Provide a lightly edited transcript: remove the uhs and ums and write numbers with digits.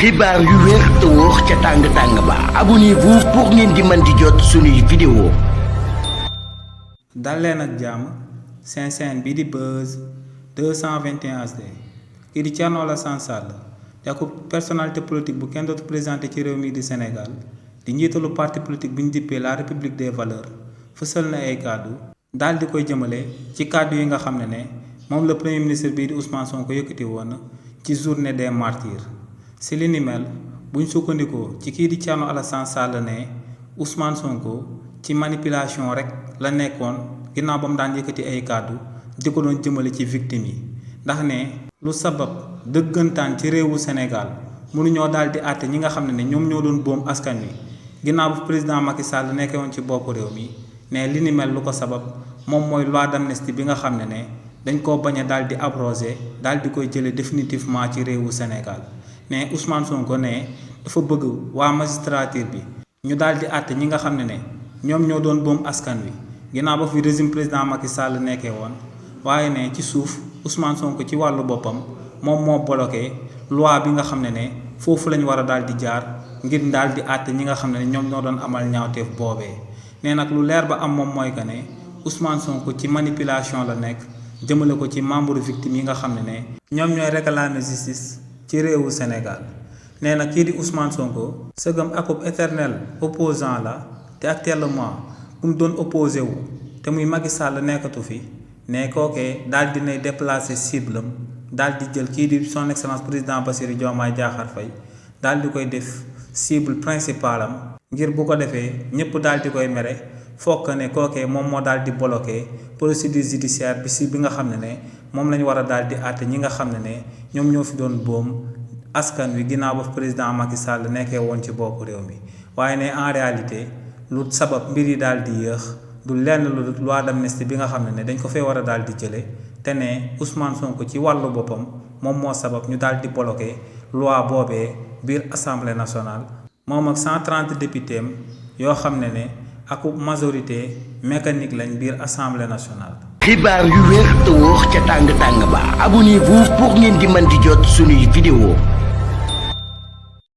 xibaar yu wér te wóor ca tàng-tàng ba abonnez-vous pour ngeen di mën di jot suñuy vidéo. dal leen ak jàmm seen chaîne bi di Buzz 221 HD kii di Thierno Alassane Sall di ak personnalité politique bu kenn dootu présenté ci réew mi di Sénégal di njiitalu parti politique bi ñu dippee la République des Valeurs fësal na ay kàddu daal di koy jëmale ci kàddu yi nga xam ne moom la premier ministre bii di Ousmane Sonko yëkkati woon ci journée des martyrs. si li ni mel buñ sukkandikoo ci kii di Thierno Alassane Sall ne Ousmane Sonko ci manipulation rek la nekkoon ginnaaw ba mu daan yëkkati ay kàddu di ko doon jëmale ci victime yi ndax ne lu sabab dëggantaan ci réewu Sénégal mënuñoo daal di àtte ñi nga xam ne ñoom ñoo doon boom askan wi ginnaaw bu président Macky Sall nekkee woon ci bopp réew mi ne li ni mel lu ko sabab moom mooy loi d'amnistie bi nga xam ne dañ koo bañ a daal di abrogé daal di koy jëlee définitivement ci réewu Sénégal. ne Ousmane Sonko ne dafa bëgg waa magistrature bi ñu daal di àtte ñi nga xam ne ñoom ñoo doon boom askan wi ginnaaw ba fi régime président Macky Sall nekkee woon waaye ne ci suuf Ousmane Sonko ci wàllu boppam moom moo bloqué loi bi nga xam ne foofu lañ war a daal di jaar ngir daal di àtte ñi nga xam ne ñoom ñoo doon amal ñaawteef boobee. ne nag lu leer ba am moom mooy que ne Ousmane Sonko ci manipulation la nekk jëmale ko ci membre victime yi nga xam ne ñoom ñooy réclamer justice. ci réewu Sénégal nee na kii di Ousmane Sonko sëgam akub éternel opposant la te actuellement bu mu doon opposé wu te muy Macky Sall nekkatu fi ne kookee daal di nay déplacé cible am daal di jël kii di son excellence président Bassirou Diomaye Diakhar Faye daal di koy def cible principale am ngir bu ko defee ñëpp daal di koy mere fokk ne kookee moom moo daal di bloqué procédure judiciaire bi nga xam ne moom la ñu war a daal di àtte ñi nga xam ne ñoom ñoo fi doon boom askan wi ginnaaw ba président Macky Sall nekkee woon ci bopp réew mi waaye ne en réalité lu sabab mbir yi daal di yéex du lenn lu loi d'amnistie bi nga xam ne dañ ko fee war a daal di jële te ne Ousmane Sonko ci wàllu boppam moom moo sabab ñu daal di bloqué loi boobee biir assemblée nationale moom ak 130 députés am yoo xam ne ak majorité mécanique lañ biir assemblée nationale. xibaar yu wér te wóor ca tàng-tàng ba abonnez-vous pour ngeen di mën di jot suñuy vidéo.